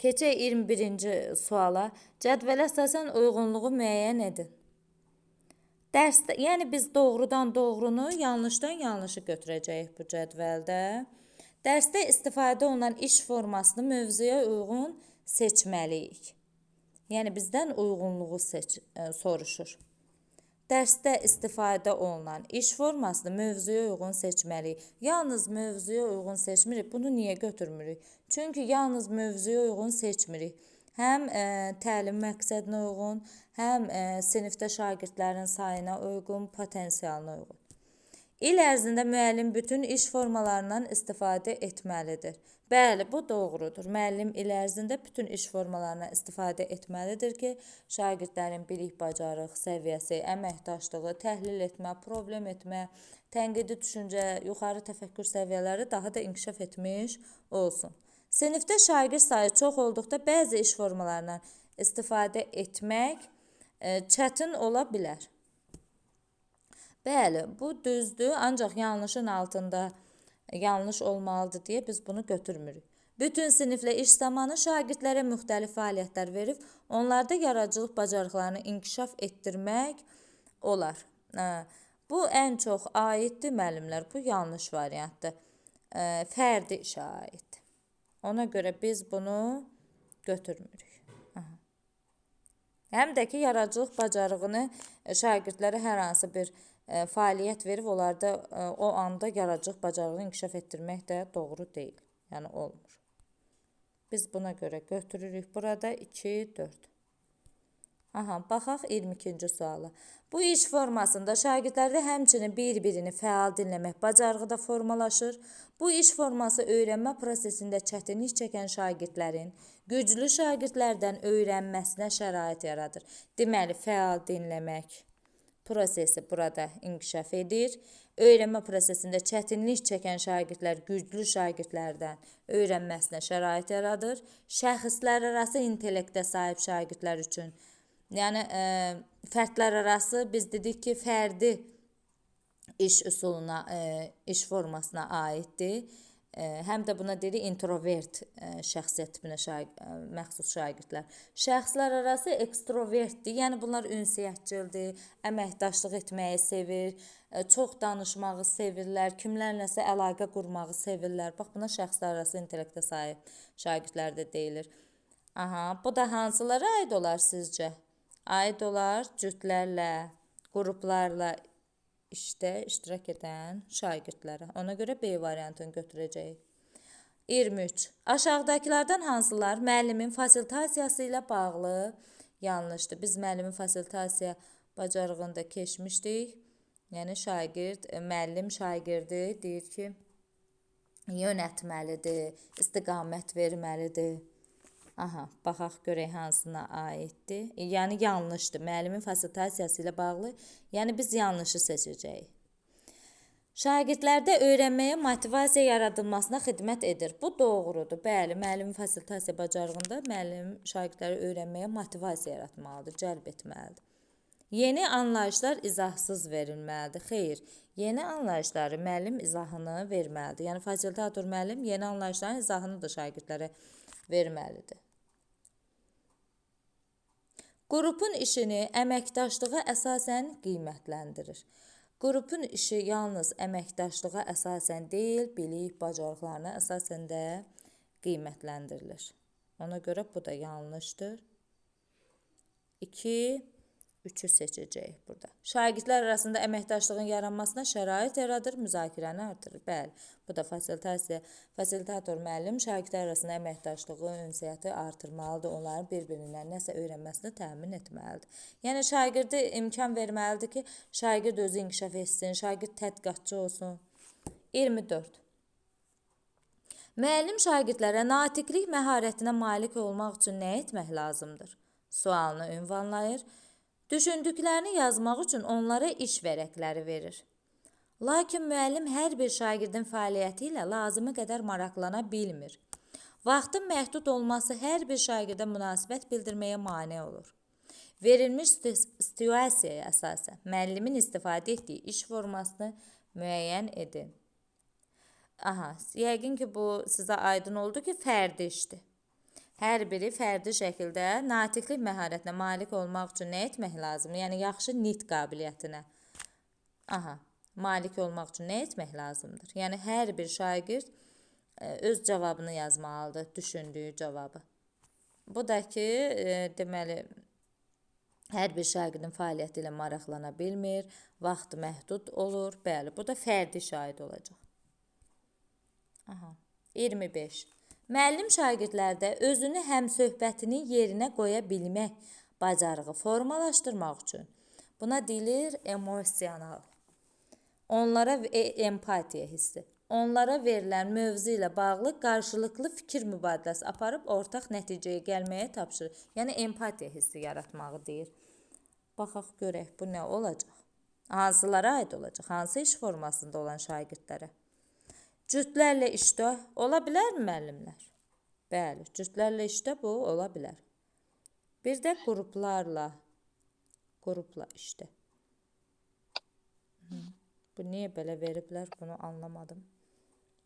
Keçək 21-ci suala. Cədvələ əsasən uyğunluğu müəyyən edin. Dərsdə, yəni biz doğrudan doğrunu, yanlışdan yanlışı götürəcəyik bu cədvəldə. Dərsdə istifadə olunan iş formasını mövzuya uyğun seçməliyik. Yəni bizdən uyğunluğu soruşur. Dərsdə istifadə olunan iş formasını mövzuya uyğun seçməliyik. Yalnız mövzuya uyğun seçmirik. Bunu niyə götürmürük? Çünki yalnız mövzuya uyğun seçmirik. Həm təlim məqsədinə uyğun, həm sinifdə şagirdlərin sayına uyğun, potensialına uyğun. İl ərzində müəllim bütün iş formalarından istifadə etməlidir. Bəli, bu doğrudur. Müəllim il ərzində bütün iş formalarından istifadə etməlidir ki, şagirdlərin bilik, bacarıq səviyyəsi, əməkdaşlığı, təhlil etmə, problem etmə, tənqidi düşüncə, yuxarı təfəkkür səviyyələri daha da inkişaf etmiş olsun. Sinifdə şagird sayı çox olduqda bəzi iş formalarından istifadə etmək çətin ola bilər. Bəli, bu düzdür, ancaq yanlışın altında yanlış olmalıdır deyə biz bunu götürmürük. Bütün siniflə iş zamanı şagirdlərə müxtəlif fəaliyyətlər verib, onlarda yaradıcılıq bacarıqlarını inkişaf etdirmək olar. Bu ən çox aiddir müəllimlər, bu yanlış variantdır. Fərdi işə aiddir. Ona görə biz bunu götürmürük. Aha. Həm də ki, yaradıcılıq bacarığını şagirdlərə hər hansı bir fəaliyyət verib, onlarda o anda yaradıcılıq bacarığını inkişaf etdirmək də doğru deyil. Yəni, olmur. Biz buna görə götürürük burada 2, 4. Aha, baxaq 22-ci suala. Bu iş formasında şagirdlərdə həmçinin bir-birini fəal dinləmək bacarığı da formalaşır. Bu iş forması öyrənmə prosesində çətinlik çəkən şagirdlərin güclü şagirdlərdən öyrənməsinə şərait yaradır. Deməli, fəal dinləmək prosesi burada inkişaf edir. Öyrənmə prosesində çətinlik çəkən şagirdlər güclü şagirdlərdən öyrənməsinə şərait yaradır. Şəxslərarası intellektə sahib şagirdlər üçün, yəni fərdlər arası biz dedik ki, fərdi iş üsuluna, iş formasına aiddir. Həm də buna deyirik introvert şəxsiyyət tipinə məxsus şagirdlər. Şəxslər arası ekstrovertdir. Yəni bunlar ünsiyyətçildir, əməkdaşlıq etməyi sevir, çox danışmağı sevirlər, kimlərləsə əlaqə qurmağı sevirlər. Bax, buna şəxslər arası intellektə sahib şagirdlər də deyilir. Aha, bu da hansılara aid olar sizcə? Aid olar cütlərlə, qruplarla işdə iştirak edən şagirdlərə. Ona görə B variantını götürəcəyik. 23. Aşağıdakılardan hansılar müəllimin fasilitasiyası ilə bağlı yanlışdır? Biz müəllimin fasilitasiya bacarığında keçmişdik. Yəni, müəllim şagirdi deyir ki, yönətməlidir, istiqamət verməlidir. Aha, baxaq görək hansına aiddir. Yəni, yanlışdır. Müəllimin fasilitasiyası ilə bağlı. Yəni, biz yanlışı seçəcəyik. Şagirdlərdə öyrənməyə motivasiya yaradılmasına xidmət edir. Bu doğrudur. Bəli, müəllimin fasilitasiya bacarığında müəllim şagirdləri öyrənməyə motivasiya yaratmalıdır, cəlb etməlidir. Yeni anlayışlar izahsız verilməlidir. Xeyr, yeni anlayışları müəllim izahını verməlidir. Yəni, fasilitator müəllim yeni anlayışların izahını da şagirdlərə verməlidir. Qrupun işini əməkdaşlığa əsasən qiymətləndirir. Qrupun işi yalnız əməkdaşlığa əsasən deyil, bilik, bacarıqlarına əsasən də qiymətləndirilir. Ona görə bu da yanlışdır. 2, 3-ü seçəcəyik burada. Şagirdlər arasında əməkdaşlığın yaranmasına şərait yaradır, müzakirəni artırır. Bəli, bu da fasilitator müəllim şagirdlər arasında əməkdaşlığı, ünsiyyəti artırmalıdır, onların bir-birindən nəsə öyrənməsini təmin etməlidir. Yəni, şagirdi imkan verməlidir ki, şagird özü inkişaf etsin, şagird tədqiqatçı olsun. 24. Müəllim şagirdlərə natiqlik məharətinə malik olmaq üçün nə etmək lazımdır? Sualını ünvanlayır. Düşündüklərini yazmaq üçün onlara iş vərəqləri verir. Lakin müəllim hər bir şagirdin fəaliyyəti ilə lazımi qədər maraqlana bilmir. Vaxtın məhdud olması hər bir şagirdə münasibət bildirməyə mane olur. Verilmiş situasiyaya əsasən müəllimin istifadə etdiyi iş formasını müəyyən edin. Aha, yəqin ki, bu sizə aydın oldu ki, fərdi işdir. Hər biri fərdi şəkildə natiqlik məharətinə malik olmaq üçün nə etmək lazımdır? Yəni yaxşı nitq qabiliyyətinə. Aha, malik olmaq üçün nə etmək lazımdır? Yəni hər bir şagird öz cavabını yazmalıdır, düşündüyü cavabı. Bu da ki, deməli, hər bir şagirdin fəaliyyəti ilə maraqlana bilmir, vaxt məhdud olur. Bəli, bu da fərdi işə aid olacaq. Aha, 25. Müəllim şagirdlərdə özünü həmsöhbətinin yerinə qoya bilmək bacarığı formalaşdırmaq üçün buna deyilir emosional. Onlara empatiya hissi. Onlara verilən mövzu ilə bağlı qarşılıqlı fikir mübadiləsi aparıb ortaq nəticəyə gəlməyə tapşırır. Yəni empatiya hissi yaratmağı deyir. Baxaq görək bu nə olacaq? Hansılara aid olacaq? Hansı iş formasında olan şagirdlərə? Cütlərlə işdə ola bilərmi müəllimlər? Bəli, cütlərlə işdə bu ola bilər. Bir də qruplarla, qrupla işdə. Bu niyə belə veriblər, bunu anlamadım.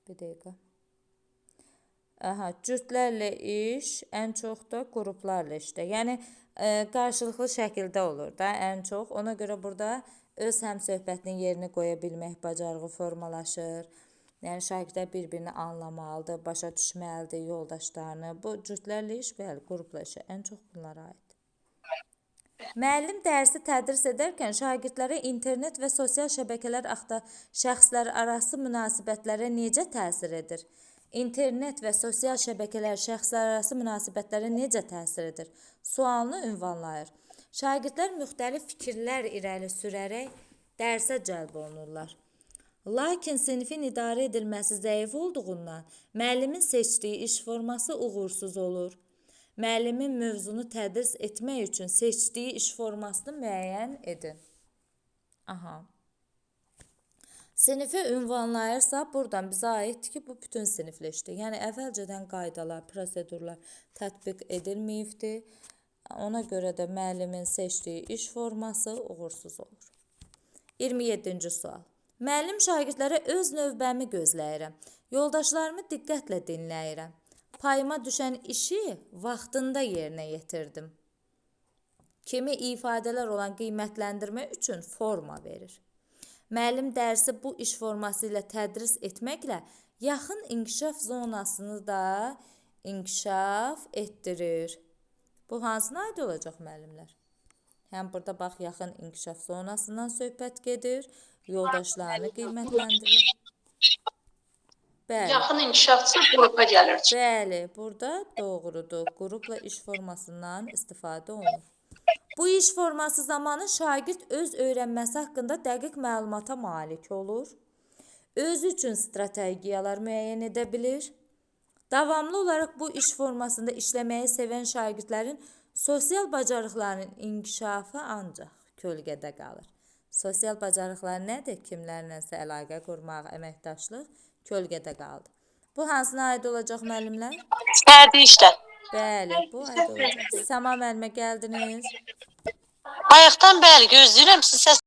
Bir dəqiqə. Aha, cütlərlə iş, ən çox da qruplarla işdə. Yəni qarşılıqlı şəkildə olur da ən çox. Ona görə burada öz həmsöhbətinin yerini qoya bilmək bacarığı formalaşır. Yəni şagirdlər bir-birini anlamalıdır, başa düşməlidir yoldaşlarını. Bu cütlərlə iş, bəli, qrupla işə ən çox bunlara aiddir. Müəllim dərsi tədris edərkən şagirdlərə internet və sosial şəbəkələr haqqında şəxslər arası münasibətlərə necə təsir edir? İnternet və sosial şəbəkələr şəxslər arası münasibətlərə necə təsir edir? Sualını ünvanlayır. Şagirdlər müxtəlif fikirlər irəli sürərək dərsə cəlb olunurlar. Lakin sinifin idarə edilməsi zəif olduğundan müəllimin seçdiyi iş forması uğursuz olur. Müəllimin mövzunu tədris etmək üçün seçdiyi iş formasını müəyyən edin. Aha. Sinifi ünvanlayırsa, buradan bizə aiddir ki, bu bütün siniflə işdir. Yəni əvvəlcədən qaydalar, prosedurlar tətbiq edilməyibdir. Ona görə də müəllimin seçdiyi iş forması uğursuz olur. 27-ci sual. Müəllim şagirdlərə öz növbəmi gözləyirəm. Yoldaşlarımı diqqətlə dinləyirəm. Payıma düşən işi vaxtında yerinə yetirdim. Kimi ifadələr olan qiymətləndirmə üçün forma verir. Müəllim dərsi bu iş forması ilə tədris etməklə yaxın inkişaf zonasını da inkişaf etdirir. Bu hansına aid olacaq müəllimlər? Həm burada bax yaxın inkişaf zonasından söhbət gedir, yoldaşlarını qiymətləndirir. Bəli. Yaxın inkişafçı qrupa gəlir. Bəli, burada doğrudur. Qrupla iş formasından istifadə olunur. Bu iş forması zamanı şagird öz öyrənməsi haqqında dəqiq məlumata malik olur. Özü üçün strategiyalar müəyyən edə bilir. Davamlı olaraq bu iş formasında işləməyi sevən şagirdlərin sosial bacarıqlarının inkişafı ancaq kölgədə qalır. Sosial bacarıqlar nədir? Kimlərlənsə əlaqə qurmaq, əməkdaşlıq kölgədə qaldı. Bu hansına aid olacaq müəllimlər? Fərdi işdə. Bəli, bu aid olacaq. Səma müəllimə gəldiniz. Bayaqdan bəli gözləyirəm, sizin səs